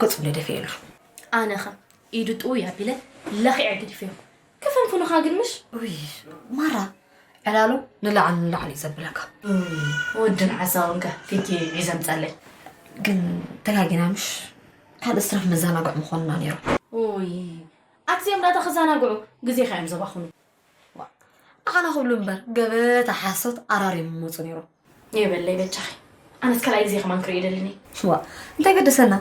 ገጹ እንደ ደፊኤሉ። ኣነ ኸ ኢዱ ጥውይ ኣቢለ ለኺዐ ገዲፈዮ። ክፈንፍኑኻ ግን ምሽ? ውይ፣ ማራ፣ ዕላሉ ንላዕሊ ንላዕሊ እዩ ዘብለካ። እም፣ ወድን ዓሳውን ከ ፊቲ ሒዘ ምጻለይ። ግን ተጋጊና ምሽ? ካልእ ስራሕ መዘናግዒ ምኾንና ነይሩ። ኡይ፣ ኣክሲዮም ዳታ ክዘናግዑ ግዜኻ እዮም ዘባኽኑ። ዋ፣ ኣነ ክብሉ እምበር ገበታ ሓሶት ኣራርዮም ይመጹ ነይሮም። የበለይ በጃኺ። ኣነስ ካልኣይ ግዜ ከማን ክርኢ ይደልን እየ። ዋ፣ እንታይ ገደሰና?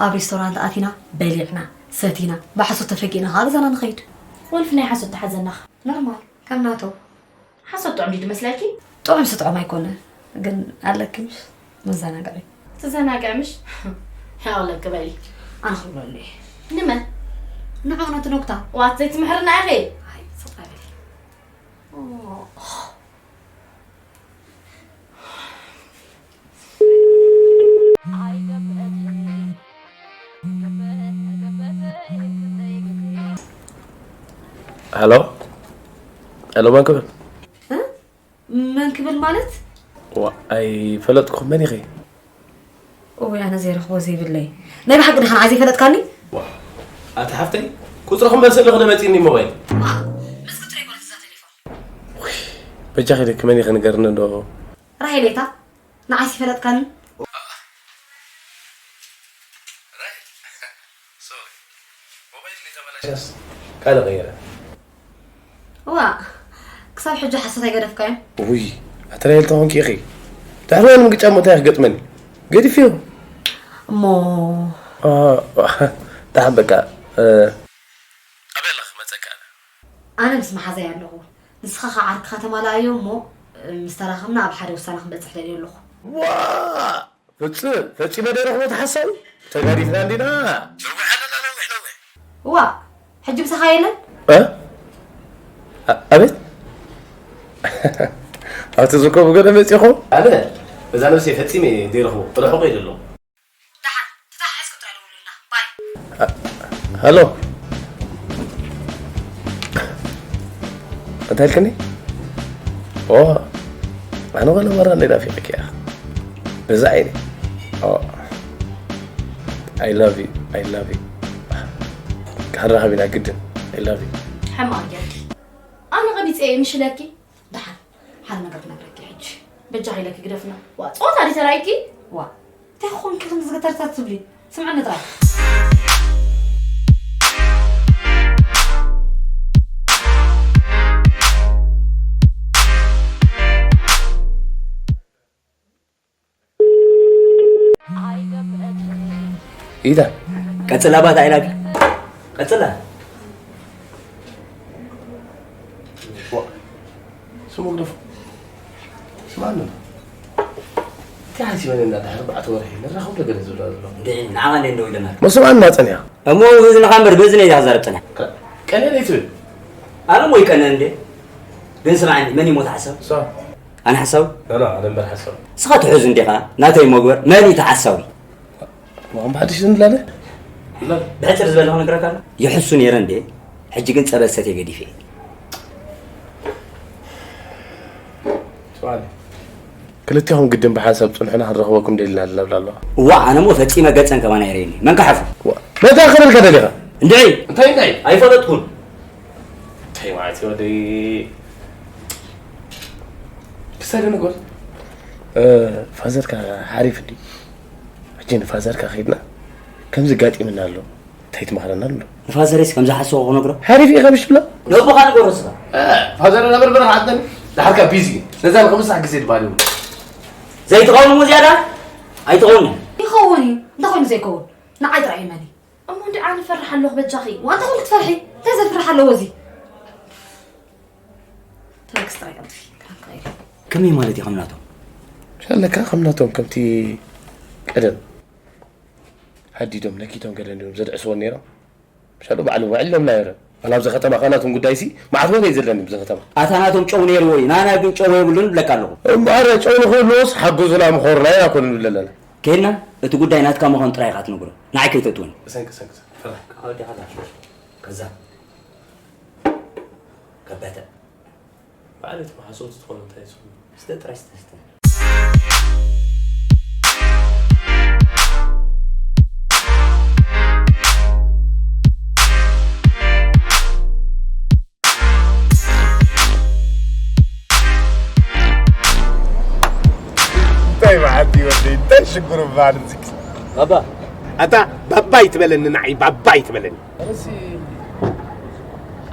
ኣብ ሬስቶራንት ኣቲና፣ በሊዕና፣ ሰቲና፣ ብሓሶት ተፈጊእና ከዓ ገዛና ንኸይድ። ወልፊ ናይ ሓሶት ተሓዘናኻ። ኖርማል፣ ከም ናቶ። ሓሶት ጥዑም ድዩ ዝመስለኪ? ጥዑም ስጥዑም ኣይኮነ፣ ግን ኣለኪ ምሽ መዘናግዒ። ትዘናግዒ ምሽ? ያው ለክ በሊ። ኣነ ክብለሉ እየ። ንመን? ንዑ ነቲ ኖክታ። ዋት ዘይትምሕርና ኢኺ? ኣይ፣ ስቕ በሊ። ኦ። ሄሎ ሄሎ፣ መን ክብል? እ? መን ክብል ማለት? ዋ፣ ኣይፈለጥኩ። መን ኢኺ? እውይ፣ ኣነ ዘይረኽቦ ዘይብለይ። ናይ ብሓቂ ዲኻ ንዓይ ዘይፈለጥካኒ? ዋ፣ ኣቲ ሓፍተይ፣ ቁፅሪ ክመልሰልኺ ዶ መፂኒ ሞባይል? ዋ፣ መዝግብ ትረይ ጎረት እዛ ቴሌፎን። ውይ፣ በጃኺ ደኪመኒ፣ ክንገርኒ ዶ? ራሄል እታ ንዓይስ ይፈለጥካኒ? ሶሪ፣ ሞባይል ተበላሽያስ ካልእ ቀይረ። እዋ፣ ክሳብ ሕጂ ሓሶት ኣይገደፍካዮን? ውይ፣ ኣትራየል ተኾንኪ ኢኺ። ድሕሪ ወይኒ ምግጫም እንታይ ክገጥመኒ? ገዲፍዮ። እሞ ደሓን በቃ። ኣበይ ኣለኺ ክመፀኪ ኣነ? ኣነ ምስ መሓዛይ ኣለኹ። ንስኻ ኸዓ ዓርክኻ ተማልኣዮ እሞ ምስ ተራኸብና ኣብ ሓደ ውሳነ ክንበፅሕ ደልየ ኣለኹ። ዋእ! ፍጽም ፈጺመ ዶ ረኽቦ ተሓሳዊ ተጋዲፍና እንዲና ንርውሕ ኣለና ነዊሕ ነዊሕ። ዋእ! ሕጂ ምሳኻ የለን? እ? ኣ- ኣቤት ኣብቲ ዝርከቡ ገለ መጺኹም ኣነ በዛ ነብሰይ ፈጺመ ዘይረኽቦ ርሑቕ ኢለ ኣለኹ። ደሓን ተተሓሒዝኩም ጥራይ ደውሉልና። ባይ። ሃሎ እንታይ ኢልክኒ? ኦ ኣነ ወላ መራ እንደ ናፊቅኪ እያ በዛ ዓይኒ። ኦ I love you I love you። ክንራኸብ ኢና ግድን። I love you። ሕማቕ ጌርኪ። ኣነ ቀቢፀ እየ ምሽ ኢለኪ። ደሓን ሓደ ነገር ክነግረኪ ሕጂ። በጃኺ ኢለኪ ግደፍና። ዋ ፀወታ ድዩ ተራእይኪ? ዋ እንታይ ኾንኪ ከምዚ ገተርታት ትብሊ? ስምዕኒ ጥራይ። ኢታ ቀጽላ ባታ ኢላክ ቀጽላ ስሙ ግደፎ። ስምዓኒ። እንታይ ሓሲበኒ እንዳ ድሕሪ ኣርባዕተ ወርሒ ንራኸብ ዶ ገለ ዝብላ ዘሎ? እንዴ ንዓኻ እንዴ እንደው ኢለና። መስዋእና ጸኒሓ። እሞ ብእዝንኻ እምበር ብእዝነይ ኢኻ ትዛረብ ጸኒሓ። ቀንየ ዘይትብል። ኣነ እሞ ይቀንየ እንዴ። ግን ስምዓኒ መን ይሞት ሓሳብ? እሷ። ኣነ ሓሳዊ? ኖ ኖ ኣነ እምበር ሓሳዊ። ንስኻ ትሑዝ እንዲኻ ናተይ እሞ ግበር መን እዩ ተሓሳዊ? እሞ ከም ብሓድሽ ንላለ? ንላለ። ብሕጽር ዝበለ ክነግረካ ኣሎ። ይሕሱ ነይረ እንዴ? ሕጂ ግን ጸበል ሰትየ ገዲፈ። ስምዓኒ። ክልቴኹም ግድን ብሓንሳብ ጽንሑና ክንረኽበኩም ደሊና ኣለና ብላ ኣለዋ። እዋእ ኣነሞ ፈጺመ ገጸን ከማን ኣይርእየን እየ። መን ክሓፉ? እዋእ መታ ክብልካ ደሊኻ? እንድዒ እንታይ እንታይ? ኣይፈለጥኩን። እንታይ ማለት እዩ ወደይ? ክሳይ ዶ ንግበር? እ፣ ፋዘርካ ሓሪፍ እንድዩ። ሕጂ ንፋዘርካ ከይድና ከምዚ ጋጢምና ኣሎ። እንታይ ትመኽረና ኣሎ? ንፋዘረይስ ከም ዝሓሰቦ ክነግሮ? ሓሪፍ ኢኻ ምሽ ትብሎ? ነቦኻ ንገሮ እስኻ። ፋዘረ ነበር በረኻ ዓድና ድሓርካ ቢዚ ነዛ ንኽምሳሕ ግዜ ድባል ይብሉ። ዘይትኸውን እሞ ዝያዳ ኣይትኸውን። ይኸውን እዩ። እንታይ ኮይኑ ዘይከውን? ንዓይ ጥራይ እመኒ። እሞ እንዲ ኣነ ፈርሕ ኣለኹ በጃኺ። ዋንታ ኹን ክትፈርሒ? እንታይ ዘፍርሕ ኣለዎ እዚ? ተበግስ ጥራይ ቀልጥፊ። ክዳን ክቐይር። ከመይ ማለት እዩ ከም ናቶም? ሻለካ ከም ናቶም ከምቲ ቀደም ሃዲዶም ነኪቶም ገለ እንዲዮም ዘድዕስዎ ነይሮም። ሻሉ ባዕሉ ውዕል ኢሎም ናይረ ኣላ ኣብዚ ከተማ ካናቶም ጉዳይሲ መዓት ወረ እዩ ዘለኒ ብዚ ከተማ። ኣታ ናቶም ጨው ነይርዎ እዩ ናና ግን ጨው የብሉን ብለካ ኣለኹ። እምበኣር ጨው ንኽህልዎስ ሓግዙና ምኾርና ኢና ኮን ንብል ኣለና። ከይድና እቲ ጉዳይ ናትካ ምዃኑ ጥራይ ኢኻ ትነግሮ ንዓይ ከይተእትወኒ። ቅሰን ቅሰን ቅሰን ፈራ። ኣወዲኻ እዛ ከዛ ከበተ። ባዕለይ እቶም ሓሰውቲ ዝኾኑ እንታይ ይስምዑ? ስተ ጥራይ ስተ ስተ። መዓት ይወደይ እንታይ ሽግሩ ባል እዚክ ባባ ኣታ ባባ ይትበለኒ ንዓይ ባባ ይትበለኒ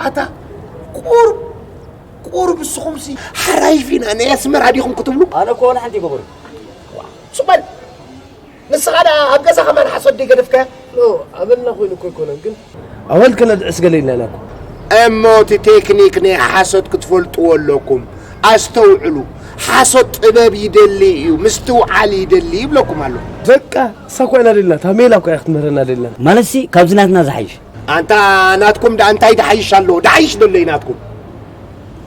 ኣታ ቁሩብ ቁሩብ ንስኹምሲ ሓራይፍ ኢና ናይ ኣስመራ ዲኹም ክትብሉ ኣነ እኮ ወላ ሓንቲ ይገበሩ ሱቅ በል ንስኻ ደኣ ኣብ ገዛ ከማን ሓሶት ደይገደፍካያ ኣበልና ኮይኑ እኮ ኣይኮነን ግን ኣወል ከነድዕስ ገለ ኢልና ኢና እኮ እሞ እቲ ቴክኒክ ናይ ሓሶት ክትፈልጥዎ ኣለኩም ኣስተውዕሉ ሓሶት ጥበብ ይደሊ እዩ ምስትውዓል ይደሊ ይብለኩም ኣሎ በቃ እሳ እኳ ኢና ደልና እታ ሜላ እኳ እያ ክትምህረና ደልና ማለትሲ ካብዚ ናትና ዝሓይሽ ኣንታ ናትኩም ደኣ እንታይ ድሓይሽ ኣሎ ድሓይሽ ደሎ እዩ ናትኩም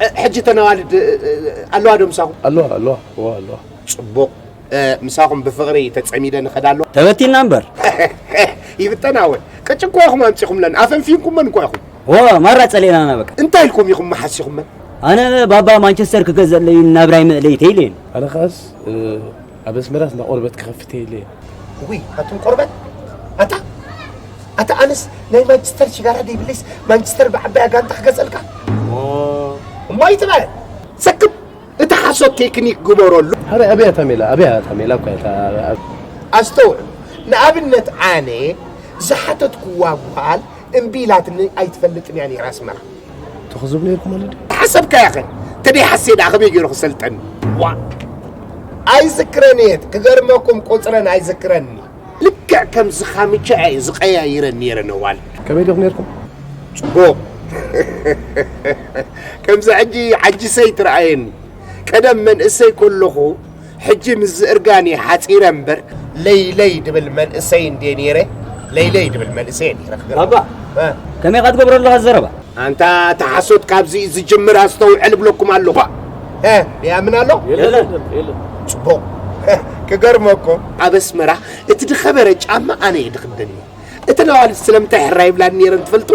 እ፣ ሕጂ ተነዋልድ እ፣ እ፣ ኣለዋ ዶ ምሳኹም ኣለዋ ኣለዋ እዋ ኣለዋ ፅቡቕ እ፣ ምሳኹም ብፍቕሪ ተጸሚደ ንኸዳ ኣለዋ ተበቲና እምበር ይብጠና እውን ቅጭ እኮ ኢኹም ኣምጺኹምለን ኣፈንፊንኩመን እኮ ኢኹም ዎ ማራ ጸሊእናና በቃ እንታይ ኢልኩም ኢኹም መሓሲኹመን ኣነ ባባ ማንቸስተር ክገዘለይ ናብራይ መእለይተ ኢለ ኣነ ኸዓስ እ፣ ኣብ ኣስመራስ እንዳ ቆርበት ክኸፍት እየ ኢለ ውይ ኣቱም ቆርበት ኣታ ኣታ ኣነስ ናይ ማንቸስተር ሽጋራ ደይብለይስ ማንቸስተር ብዓባያ ጋንታ ክገዘልካ እሞ ይትበል ሰክብ እቲ ሓሶት ቴክኒክ ግበረሉ ሓረ ኣብያ ታሜላ ኣብያ ታሜላ እኳ እያ እታ- ኣብ- ኣስተውዕሉ ንኣብነት ኣነ ዝሓተትኩዋ ጓል እምቢ ኢላትኒ ኣይትፈልጥን እያ ነይራ ኣስመራ ትኽዝብ ነርኩም ወለዲ ተሓሰብካያ ኸ ተደይ ሓሴ ደኣ ከመይ ገይሩ ክሰልጠኒ ዋ ኣይዝክረን እየ ክገርመኩም ቁፅረን ኣይዝክረኒ ልክዕ ከምዚ ካምቻ እየ ዝቀያይረን ነይረ ነዋል ከመይ ዲኹም ነርኩም ጽቡቕ ከምዚ ሕጂ ሓጂ ሰይ ትረኣየኒ ቀደም መንእሰይ ከለኹ ሕጂ ምስ ዝእርጋን እየ ሓጺረ እምበር ለይለይ ድብል መንእሰይ እንድየ ነይረ ለይለይ ድብል መንእሰይ እየ ነይረ ክገርም ባባ ከመይ ካ ትገብሮ ኣለኻ ዘረባ ኣንታ ተሓሶት ካብዚ እዩ ዝጅምር ኣስተውዕል እብለኩም ኣለኹ እ ይኣምን ኣሎ የለን ጽቡቕ ክገርመኩም ኣብ ኣስመራ እቲ ድኸበረ ጫማ ኣነ እየ ድኽደኒ እተን ኣዋልድ ስለምንታይ ሕራይ ይብላኒ ነይረን ትፈልጡ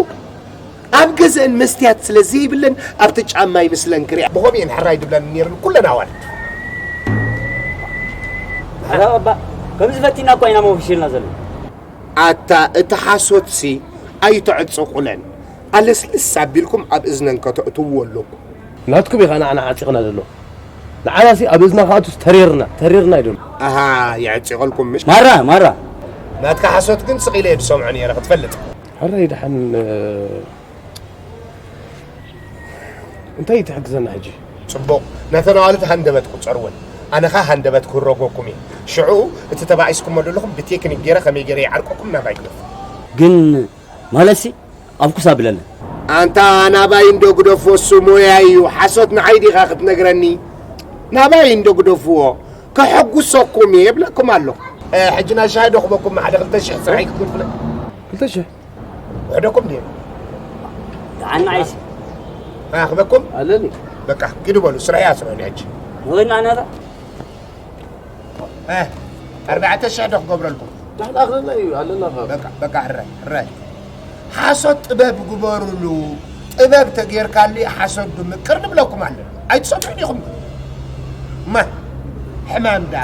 ኣብ ገዘአን መስትያት ስለ ዘይብለን ኣብቲ ጫማ ይምስለን ክሪኣ ብኸምኡ እየን ሕራይ ድብላኒ ነይረን ኩለን ኣዋልድ ኣባ ከምዚ ፈቲና እኳ ኢና መወፍሽልና ዘሎ ኣታ እቲ ሓሶትሲ ኣይተዕጽቑለን ኣለስልስ ኣቢልኩም ኣብ እዝነን ከተእትውዎ ኣለኩም ናትኩም ኢኻ ንዓና ዓፂቕና ዘሎ ንዓናሲ ኣብ እዝና ክኣቱስ ተሪርና ተሪርና ይደሉ ኣሃ የዕጺቐልኩም ምሽ ማራ ማራ ናትካ ሓሶት ግን ስቕ ኢለ እየ ዝሰምዖ ነይረ ክትፈልጥ ሕራይ ደሓን እንታይ ትሕግዘና ሕጂ ፅቡቕ ነተን ኣዋልድ ሃንደበት ቁፀርወን ኣነ ኸ ሃንደበት ክህረጎኩም እየ ሽዑ እቲ ተባኢስኩሞ ዘለኹም ብቴክኒክ ገይረ ከመይ ገይረ ይዓርቀኩም ናባይ ግደፉ ግን ማለትሲ ኣብ ኩሳ ብለለ ኣንታ ናባይ እንዶ ግደፎ እሱ ሞያ እዩ ሓሶት ንዓይ ዲኻ ክትነግረኒ ናባይ እንዶ ግደፍዎ ከሐጉሰኩም እየ እብለኩም ኣለኹ ሕጂ ናይ ሻሂ ዶ ክበኩም ሓደ ክልተ ሽሕ ስራሕ ይክፍለ ክልተ ሽሕ ውሕደኩም ድየ ዓና ዓይሲ ክበኩም ኣለኒ በቃ ኪዱ በሉ ስራሕ እያ ስረኒ ሕጂ ወይና ናታ ኣርባዕተ ሽሕ ዶ ክገብረልኩም ንሕና ኣለና እዩ ኣለና በቃ በቃ ሕራይ ሕራይ ሓሶት ጥበብ ግበሩሉ ጥበብ ተጌርካሉ ሓሶት ብምቅር ንብለኩም ኣለና ኣይትሰምዑን ኢኹም ማ ሕማም ዳ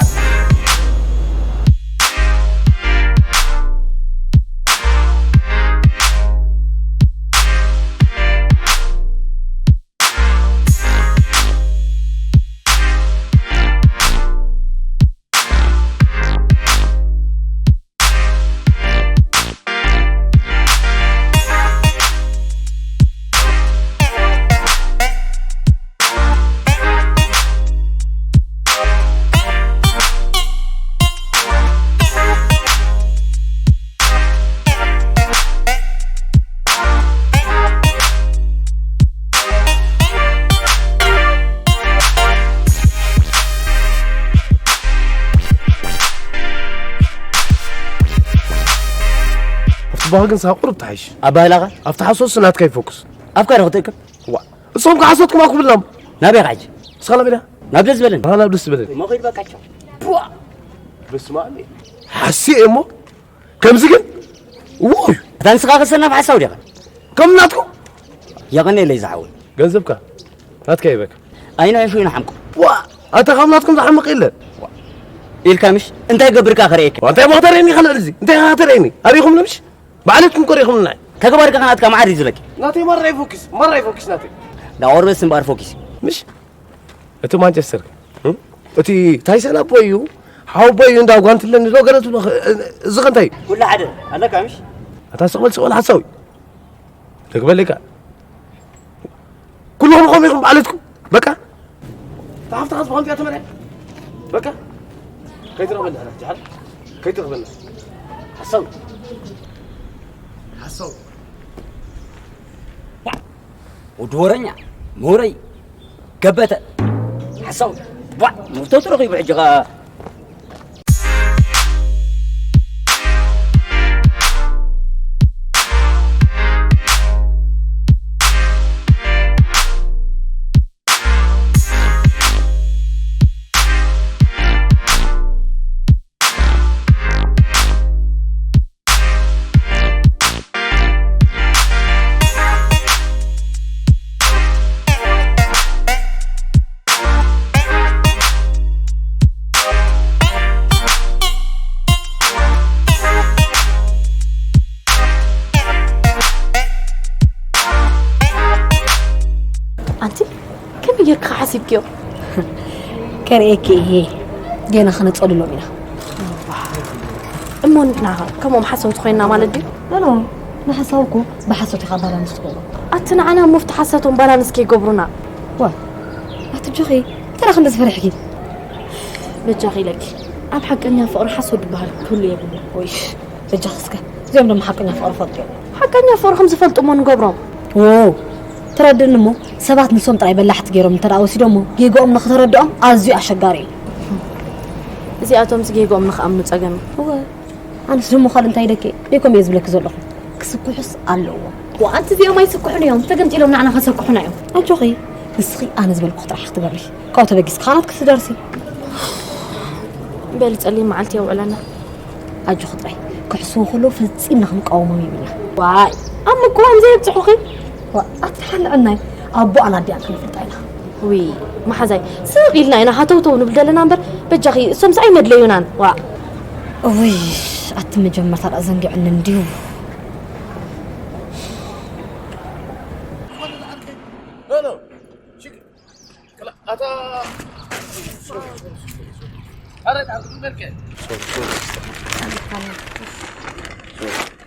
ኣፍቲ ባህ ግን ሳቁር ብትሓይሽ ኣባህላኻ ኣብቲ ሓሶስ ናትካ ይፎክስ ኣብ ካዶ ክትእክብ እሶም ክሓሶትኩም ኣኩብላም ናበይ ኻጂ እስኻ ላበዳ ናብ ደስ በለኒ ናላ ብደስ ዝበለኒ መኺድ በቃቸው በስማ ሓሲ እሞ ከምዚ ግን ውይ እታ ንስኻ ከሰናፍ ሓሳው ዲኻ ከም ናትኩም የቐኔለይ ዝሓወይ ገንዘብካ ናትካ ይበካ ኣይንዕሹ ይንሓምቁ ዋ ኣታ ካብ ናትኩም ዝሓምቕ የለን ኢልካ ምሽ እንታይ ገብርካ ከርእየክ እንታይ ሞ ከተርእየኒ ከልዕል እዚ እንታይ ካ ከተርእየኒ ኣበይኹም ንምሽ ባዕለትኩም ከርእኹምና ተግባርካ ከናትካ መዓር እዩ ዝለኪ ናተይ ማራይ ፎኪስ ማራይ ፎኪስ ናተይ ዳቆርበስ እምበኣር ፎኪስ ምሽ እቲ ማንቸስተር እቲ ታይሰን ኣቦ እዩ ኣቦይ እንዳ ጓንት ኣለኒ ዶ ገለ ትብሎ፣ እዚ ከ እንታይ እዩ? ኩሉ ሓደ ኣለካ ምሽ? ኣታ ስቕ በል፣ ስቕ በል ሓሳዊ። ደግበለካ። ኩልኹም ከምኡ ኢኹም ብዓለትኩም። በቃ። እታ ሓፍትኻ ዝኾንት እያ ተመርዐ። በቃ። ከይትረኽበና፣ ጃሓል። ከይትረኽበና። ሓሳዊ። ሓሳዊ። ወዲ ወረኛ፣ መውረይ፣ ገበተ፣ ሓሳዊ። ዋ፣ መውተቱ ረኺቡ ሕጂ ኸ ኣንቲ ከመይ ጌርካ ሓሲብክዮ? ከርእየኪ እየ። ገና ክነጸልሎም ኢና። እሞ ንሕና ኸ ከምኦም ሓሰውቲ ኮይንና ማለት ድዩ? ኖ፣ ንሓሳብ እኮ ብሓሶት ኢኻ ባላንስ ትገብሮ። ኣቲ ንዓና ሙፍቲ ሓሰቶም ባላንስ ከይገብሩና። ዋ፣ ኣቲ ብጆኺ፣ ተራ ክንደዚ ፈሪሕኪ? በጃኺ ኢለኪ፣ ኣብ ሓቀኛ ፍቕሪ ሓሶት ዝበሃል ክህሉ የብሉን። ወይሽ፣ በጃኺ እስከ፣ እዚኦም ደሞ ሓቀኛ ፍቕሪ ፈልጡ እዮም። ሓቀኛ ፍቕሪ ከም ዝፈልጡ እሞ ንገብሮም። ዎ፣ ተረድእኒ እሞ፣ ሰባት ንሶም ጥራይ በላሕቲ ገይሮም እንተ ደኣ ወሲዶሞ፣ ጌግኦም ንኽተረድኦም ኣዝዩ ኣሸጋሪ እዩ። እዚኣቶምስ ጌግኦም ንኽኣምኑ ጸገም እዩ። እወ፣ ኣነስ ደሞ ካልእ እንታይ ኢለኪ? ደይኮም እየ ዝብለኪ ዘለኹ። ክስክሑስ ኣለዎም። ዋ፣ ኣንቲ እዚኦም ኣይስክሑን እዮም። ተገምጢሎም ንዓና ከሰክሑና እዮም። ኣጆኺ፣ ንስኺ ኣነ ዝበልኩ ጥራሕ ክትገብሪ። ካብኡ ተበጊስካ ናትኪ ትደርሲ። በሊ ጸሊም መዓልቲ የውዕለና። ኣጆኺ ጥራይ፣ ክሕስዉ ከለዉ ፈጺምና ክንቃወሞም የብልና። ዋይ፣ ኣብ ምቅዋም ዘየብጽሑኺ። ዋ፣ ኣትሓልዐናይ፣ ኣቦኣን ኣዲኣን ክንፈልጣ ኢና። ውይ፣ መሓዛይ፣ ስቕ ኢልና ኢና ሃተውተው ንብል ዘለና እምበር፣ በጃኺ፣ እሶምስ ኣይመድለዩናን። ዋ። ውይ፣ ኣቲ መጀመርታ ደኣ ዘንጊዕኒ እንድዩ። ሄሎ፣ ሽክ-፣ ክላ-፣ ኣታ፣ ኣረ፣ ኣታ፣ ኣታ፣ ኣታ፣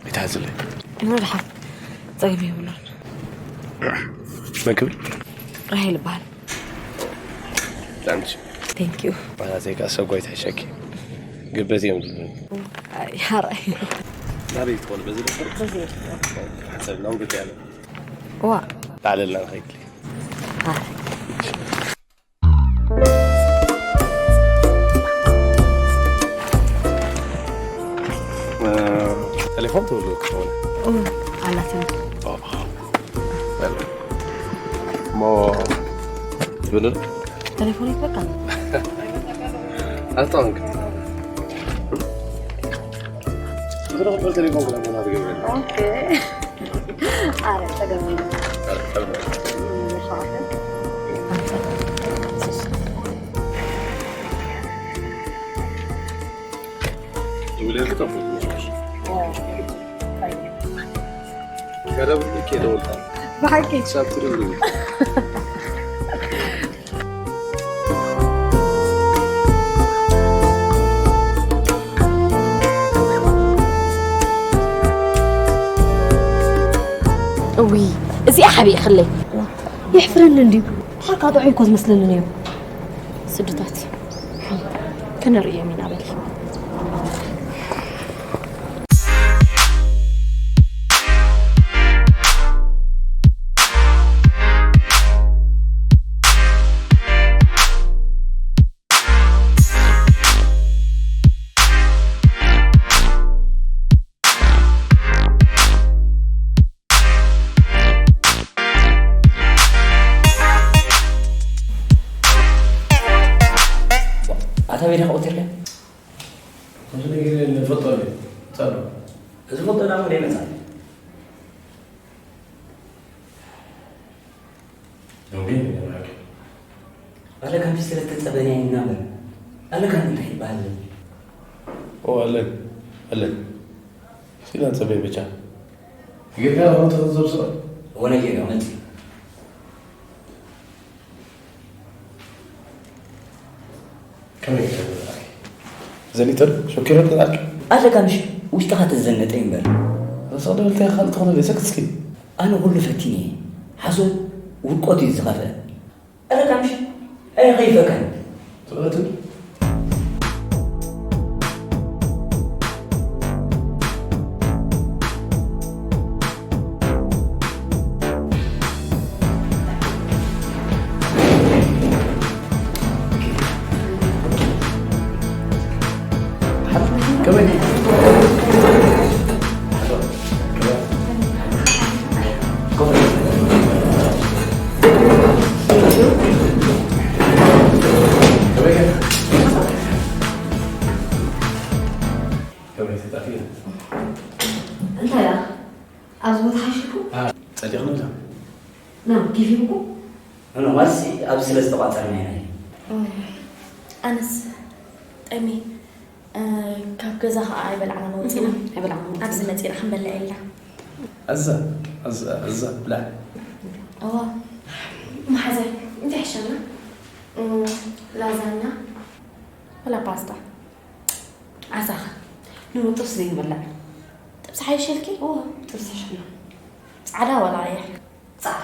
ይትሓዝለይ። ንድሓን ጸገም የብሉን። መን ክብል? ራሄል እበሃል። ላንቺ። Thank you። ማለተይ ከኣ ሰጓይ ትሕሸኪ። ግበት እዮም ዝብሉኒ። ኣይ፣ ሓራይ። ናበይ ትኾኑ? በዚ ደፈር? በዚ ደፈር። ሓንሳብ ናውግድ ያለ። ዋ። ላዕለልና ንኸይድ። ሓራይ። ቴሌፎን ትብሉ ክትኾኑ። ኦ፣ ኣላትኒ። ኦ፣ በል። እሞ ትብሉ ዶ? ቴሌፎን ይበቃ። ኣልጣንክ። ዝረኽቦ ቴሌፎን ክላ መና ትገብረና። ኦኬ። ኣረ፣ ጸገም የለን። ኣረ፣ ጸገም የለን። እም፣ ይኸዋል። ይውለድ ጠፉ። ኦ፣ ቀደም ልክ የደወልኩት። ብሓቂ? ሳብ ትሪው። እውይ፣ እዚኣ ሓቢእክለይ። የሕፍረኒ እንድዩ። ሓቃ ጥዑይ እኮ ዝመስለኒ ነይሩ። ስድታት ክንርእዮም ኢና በሊ። ኣታ ቤዳ ከቆትርለ? ከምዚ ነገር ንፈልጦ እዩ። ጸሎ። እዚ ፈልጦ ናብ ወደ ይመጻል። ኣለካ ቢስትረት ተጸበኒ ኣይናበር። ኣለካ እንታይ ይባል? ኦ፣ ኣለን። ኣለን። ሲላ ጸበይ ብቻ። ጌታ ሆተ ዘብሰ። ወነ ጌታ መጽ። ከመይ ትብል? ዘኒጠ ዶ? ሸኪሮ ትላልኪ? ኣለካ ምሽ ውሽጥኻ ተዘነጠ ይንበር። ረሳቕ ደበልታይ ካልእ ትኾነ ደይ ሰክትስኪ? ኣነ ኩሉ ፈቲነ እየ። ሓሶት ውድቀት እዩ ዝኸፍእ። ኣለካ ምሽ ኣይ ኸይፈካን። ትቕረትን? እንታይ ደኣ? ኣብዚ ቦታ ሓሽኩ? ጸዲቕና። ና፣ ጊፊ ብኩ? ኖ፣ ማለትሲ ኣብዚ ስለ ዝተቋጸርና ኢና። ኣነስ ጠሚ እ፣ ካብ ገዛ ኸዓ ኣይበላዕናን ወፂና። ኣይበላዕናን ወፂና። ኣብዚ መፂና ክንበልዕ ኢልና። ኣዛ፣ ኣዛ፣ ኣዛ፣ ብላዕ። እዋ። መሓዛይ፣ እንታይ ይሕሸና? እ፣ ላዛኛ። ወላ ፓስታ። ዓሳኸ? ንጥብሲ ዘይንበልዕ። ጥብሲ ሓይሸልኪ? እዋ፣ ጥብሲ ይሕሸና። ጻዕዳ ዋላ ቀይሕ? ጻዕዳ።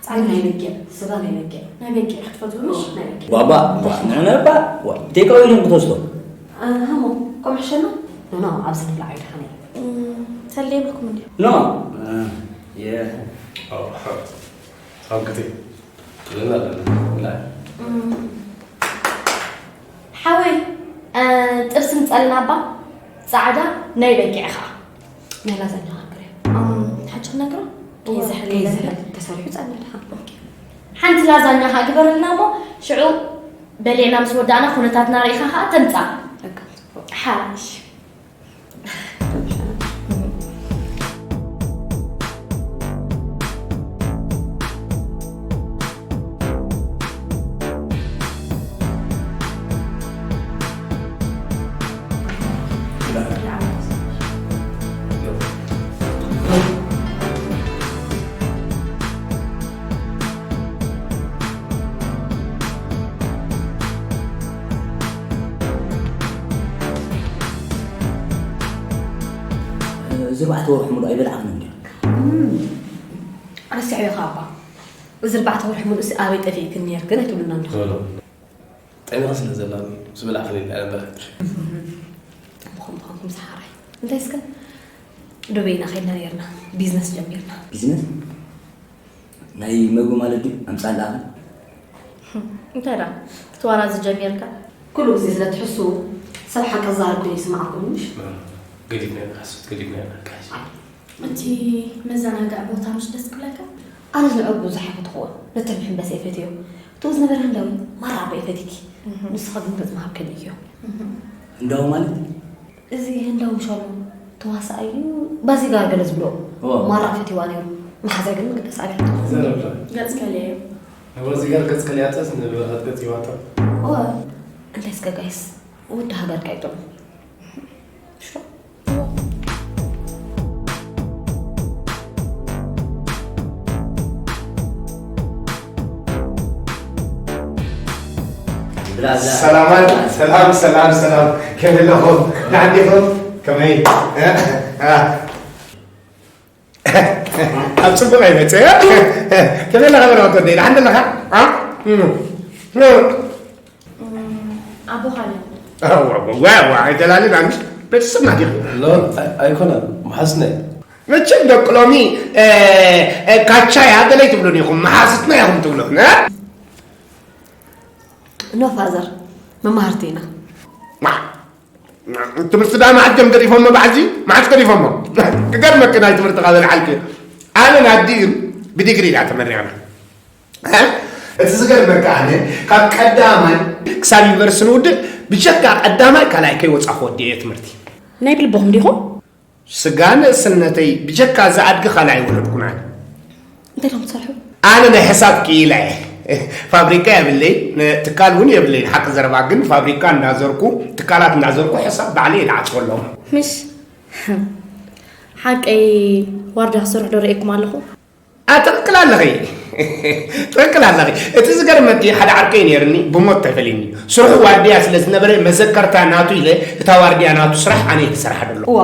ጻዕዳ ናይ በጊዕ፣ ስጋ ናይ በጊዕ። ናይ በጊዕ ክትፈትዊ ምሽ? ናይ በጊዕ። ባባ፣ ዋ፣ ንዕነ እባ፣ ዋ፣ ቴካዊ ኢሎም ክትወስዶ? ኣሃ፣ ከምኡ ይሕሸና? ኖ፣ ኖ፣ ኣብዚ ንብላዕ እዩ ደሓን እዩ። እም፣ ሰልዲ የብልኩም እንድዩ? ኖ፣ እ፣ የ- ኣዎ፣ ሓብቲ። ትብልና ኣለና፣ ብላዕ። እም። ሓወይ፣ እ፣ ጥብሲ ምጸልና እባ፣ ጻዕዳ ናይ በጊዕ ኸዓ። ናይ ላዛኛ ሃገር እያ። እም፣ ሓቂ ክነግሮ? እዋ፣ ከይዝሕል ከይዝሕል ኢለን። ተሰሪሑ ጸንሕ ድሓን። ኦኬ። ሓንቲ ላዛኛ ኸዓ ግበረልና እሞ፣ ሽዑ በሊዕና ምስ ወዳእና ኩነታትና ርኢኻ ኸዓ ተምጻእ። በቃ፣ ጽቡቕ። ሓሽ። እዚ ኣርባዕተ ወርሒ ሙሉእ ኣይበላዕክን እንድዩ? እም፣ ረሲዐዮ ኸኣ እባ። እዚ ኣርባዕተ ወርሒ ሙሉእሲ ኣበይ ጠፊእክን ነይርክን ኣይትብሉና እንዲኹም። ኖ፣ ኖ። ጠሚኻ ስለ ዘላ ምስ በላዕክን ኢለ ኣይነበረን። እም፣ ብኸምኡ ብኸምኩም ሰሓራይ። እንታይ እስከ? ዱበይ ኢና ኸይድና ነይርና። ቢዝነስ ጀሚርና። ቢዝነስ? ናይ መግቢ ማለት ድዩ? ኣምጻእ ኣለኣኽን? እንታይ ደኣ? ክትዋራዝ ጀሚርካ? ኩሉ ግዜ ስለ ትሕስዉ፣ ሰብ ሓቂ ክዛረብ ኮይኑ ይስምዓኩም፣ ምሽ? ገዲፍና ኢና፣ ሓሶት ገዲፍና ኢና፣ ጋይስ። እቲ መዘናግዒ ቦታ ምሽ ደስ ክብለካ? ኣነ ንዕኡ ብዙሕ ኣይፈተኽዎን። ነቲ መሐንበሲ እየ ፈትዮ። እቱ ዝነበረ ህንዳዊ ማራ ኣቦ እየ ፈቲኪ። እህ። ንስኻ ግን ገጽ ምሃብ ከሊእክዮ። እህ። ህንዳዊ ማለት? እዚ ህንዳዊ ሻሎ ተዋሳኣይ እዩ። ባዚጋር ገለ ዝብሎ። ኦ። ማራ ፈትዋ ነይሩ። መሓዛይ ግን ምግደስ ኣብያ። ዘረብላ። ገጽ ከሊአ እዩ። ንባዚጋር ገጽ ከሊኣተስ ንበረኸት ገጽ ይዋጣ። ኦ። እንታይ እስከ ጋይስ? ወዲ ሃገር ካይጦም። ሽሮ። ሰላማት፣ ሰላም፣ ሰላም፣ ሰላም። ከመይ ኣለኹም? ደሓን ዲኹም? ከመይ? እ? እ? ኣብ ጽቡቕ ኣይመጽእ። ከመይ ኣለኻ? በረኸት ወደይ፣ ደሓን ኣለኻ? እ? እ? እ? እም፣ ኣቦኻ ነይሩ። ኣዋ፣ ኣዋ፣ ኣዋ፣ ኣይደላልን ኣንሽ ቤተሰብና ዲኹም? ሎ፣ ኣይ-፣ ኣይኮነን፣ መሓዝትና እዩ። መቸም ደቂ ሎሚ፣ እ፣ እ፣ ካቻ እያ ገለ ኣይትብሉን ኢኹም፣ መሓዝትና ኢኹም ትብሉ፣ እ? ኖ ፋዘር፣ መማህርቲ ኢና። ማ-፣ ትምህርቲ ደኣ መዓት ጀም ገዲፎሞ፣ በዓልዚ መዓት ገዲፎሞ። ክገርመኪ ናይ ትምህርቲ ካብ ልዓልኪ። ኣነ ናዲ ግን ብዲግሪ ኢና ተመሪቕና። እ? እቲ ዝገርመካ ኣነ ካብ ቀዳማይ ክሳብ ዩኒቨርሲቲ ንውድእ ብጀካ ቀዳማይ ካልኣይ ከይወጻኹ ወዲኤ ትምህርቲ። ናይ ብልብኹም ዲኹም? ስጋ ንእስነተይ ብጀካ ዝኣድጊ ካልኣይ ወለድኩን ኣነ። እንታይ ኢኹም ትሰርሑ? ኣነ ናይ ሕሳብ ክኢላ እየ። ፋብሪካ የብለይ፣ ትካል እውን የብለይ። ሓቂ ዘረባ ግን ፋብሪካ እንዳዘርኩ፣ ትካላት እንዳዘርኩ ሕሳብ ባዕለይ እየ ዝዓጽወሎም። ምሽ ሓቀይ ዋርድያ ክሰርሑ ዶ ርእየኩም ኣለኹ? ኣትኽክል ኣለኺ። ትኽክል ኣለኺ። እቲ ዝገርመኪ፣ ሓደ ዓርከይ ነይርኒ፣ ብሞት ተፈልዩኒ። ስርሑ ዋርድያ ስለ ዝነበረ፣ መዘከርታ ናቱ ኢለ እታ ዋርድያ ናቱ ስራሕ ኣነ እየ ዝሰርሓ ዘሎ። እዋ፣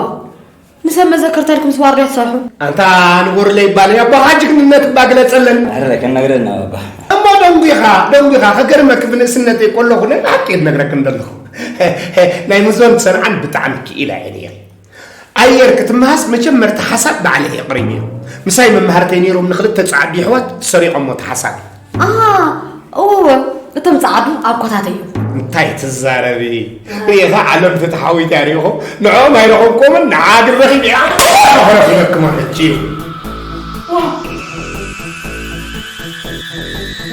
ንሰብ መዘከርታ ኢልኩም ምስ ዋርድያ ትሰርሑ? ኣንታ ንጎርለ ይባል፣ ኣቦኻ ጅግንነት እባ ግለጸለን። ኣረ፣ ከነግረና ባባ። እሞ ደንጒኻ፣ ደንጒኻ፣ ከገርመኪ፣ ብንእስነተይ ከለኹ ናይ ብሓቂ እየ ዝነግረክን ዘለኹ። ናይ ምዞን ሰንዓን ብጣዕሚ ክኢላ እየ ነይረ። ኣየር ክትመሃስ መጀመርታ ሓሳብ ባዕለ እየ ኣቕሪበዮ። ምሳይ መማህርተይ ነይሮም፣ ንኽልተ ጸዓዱ የሕዋት ሰሪቖሞ እቲ ሓሳብ። ኣ፣ እወ፣ እቶም ጸዓዱ ኣኮታት እዮም። እንታይ ትዛረቢ? ርኢኻ ዓለም ፍትሓዊት እያ ርኢኹም። ንዕኦም ኣይረኸብኩምን፣ ንዓ ግን ረኺበያ። ረኺበክማ ሕጂ።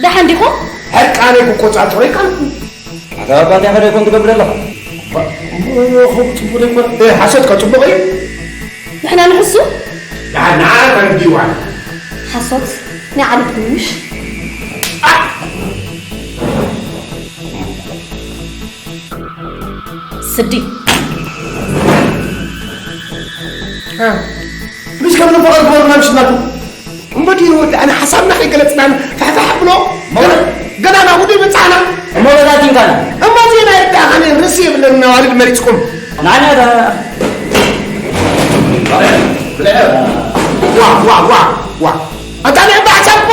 ደሓን ዲኹም? ሕርቃነይ ክቆጻጸሮ ይካልኩ። ኣታ ባባ እንታይ ከደ ኮን ትገብር ኣለኻ? እሞ፣ እሞ፣ እሞ፣ ጽቡቕ ዘይኮነ። እ፣ ሓሶት ከ ጽቡቕ እዩ? ንሕና ንሕሱ? ደሓን ንዓ ተረዲእዋ። ሓሶት ናይ ዓሌት ምሽ። ስዲ። እ፣ ምስ ከም ንፈቐድ ክበሩና ምሽናቱ። እሞ ድዩ ወዲ ኣነ ሓሳብና ከይገለጽና ፋሕፋሕ ብሎ። እሞ ገና፣ ገና ናብኡ ዘይበጻሕና። እሞ በታቲንካና። እሞ ዜና ይርዳእኻኒ ርእሲ የብለኒ ኣዋልድ መሪጽኩም። ንዓና ዳ- ዋ፣ ዋ፣ ዋ፣ ዋ። ኣታ ናይ እባ ሓሳብ እኮ